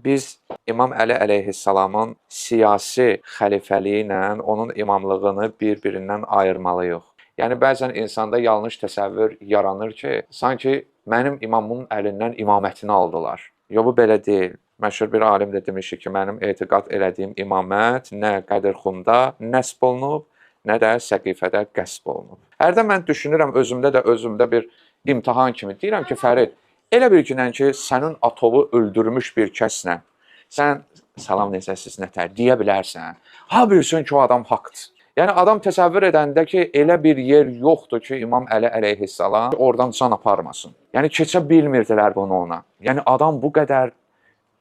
Biz İmam Əli əleyhissalamın siyasi xəlifəliyi ilə onun imamlığını bir-birindən ayırmalıyıq. Yəni bəzən insanda yanlış təsəvvür yaranır ki, sanki mənim imamımın əlindən imamətini aldılar. Yox, bu belə deyil. Məşhur bir alim də demişdi ki, mənim etiqad elədiyim imamət nə Qədirxumda nəsb olunub, nə də Səqifədə qəsb olunub. Hərdən mən düşünürəm özümdə də özümdə bir imtahan kimi. Deyirəm ki, Fərid, elə bir günən ki, sənin atovu öldürmüş bir kəslə sən salam necəsiz, nətər deyə bilərsən. Ha bilsin ki, o adam haqdır. Yəni adam təsəvvür edəndə ki, elə bir yer yoxdur ki, İmam Əli əleyhissalam oradan can aparmasın. Yəni keçə bilmirdilər bunu ona. Yəni adam bu qədər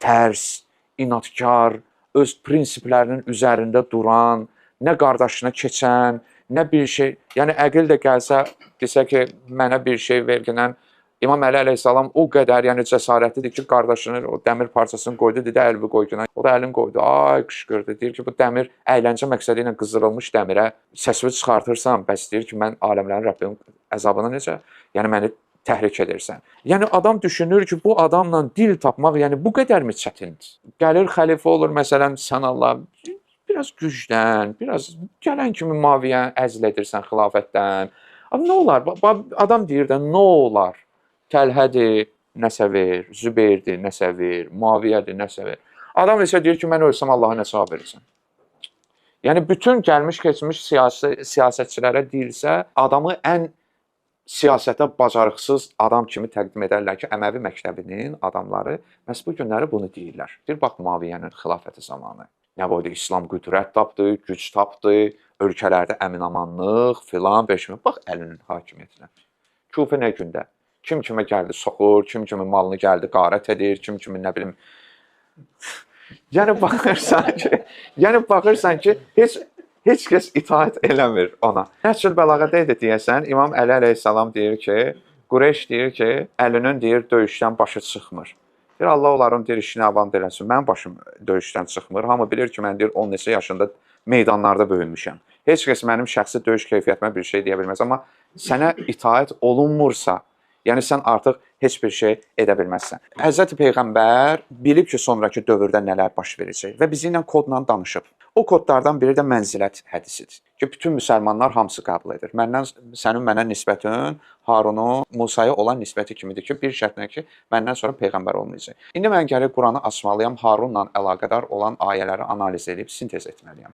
tərs, inadkar, öz prinsiplərinin üzərində duran, nə qardaşına keçən, nə bir şey. Yəni əqil də gəlsə, desə ki, mənə bir şey verginən İmam Əli əleyhissalam o qədər, yəni cəsarətlidir ki, qardaşının o dəmir parçasını qoydu, dedi əlini qoy günah. O da əlini qoydu. Ay qışqırdı. Deyir ki, bu dəmir əyləncə məqsədi ilə qızdırılmış dəmirə səsini çıxartırsan, bəs deyir ki, mən aləmlərin Rəbbinin əzabına necə? Yəni məni təhrik edirsən. Yəni adam düşünür ki, bu adamla dil tapmaq, yəni bu qədərmi çətindir? Gəlir xəlifə olur məsələn, sən Allah biraz güclən, biraz gələn kimi Maviyə əzl edirsən xilafətdən. Amma nə olar? Adam deyir də nə olar? Təlhədir, nəsə ver, Zübeyrdir, nəsə ver, Muaviyyədir, nəsə ver. Adam isə deyir ki, mən ölsəm Allaha nə cavab verirsən? Yəni bütün gəlmiş keçmiş siyasi siyasətçilərə deyilsə, adamı ən siyasətə bacarıqsız adam kimi təqdim edərlər ki, Əməvi məktəbinin adamları məhz bu günləri bunu deyirlər. Deyir, bax Muaviyyənin xilafəti zamanı. Nə boyda İslam qüdrət tapdı, güc tapdı, ölkələrdə əmin-amanlıq filan beşmi. Bax Əlinin hakimiyyətinə. Kufə nə gündə? Kim kimə gəldi soxur, kim kimin malını gəldi qarət edir, kim kimin nə bilim. Yəni baxırsan ki, heç kəs itaət eləmir ona. Nəhcül Bəlağədə idi deyəsən, İmam Əli əleyhissalam deyir ki, Qureyş deyir ki, Əlinin deyir döyüşdən başı çıxmır. Deyir Allah onların deyir işini avant eləsin. Mənim başım döyüşdən çıxmır. Hamı bilir ki, mən deyir 10 neçə yaşında meydanlarda böyümüşəm. Heç kəs mənim şəxsi döyüş keyfiyyətimə bir şey deyə bilməz, amma sənə itaət olunmursa, yəni sən artıq heç bir şey edə bilməzsən. Həzrəti Peyğəmbər bilib ki, sonrakı dövrdə nələr baş verəcək və bizi ilə kodla danışıb. O kodlardan biri də mənzilət hədisidir ki, bütün müsəlmanlar hamısı qəbul edir. Məndən sənin mənə nisbətin Harunun Musaya olan nisbəti kimidir ki, bir şərtlə ki, məndən sonra peyğəmbər olmayacaq. İndi mən gəlib Quranı açmalıyam, Harunla əlaqədar olan ayələri analiz edib sintez etməliyəm.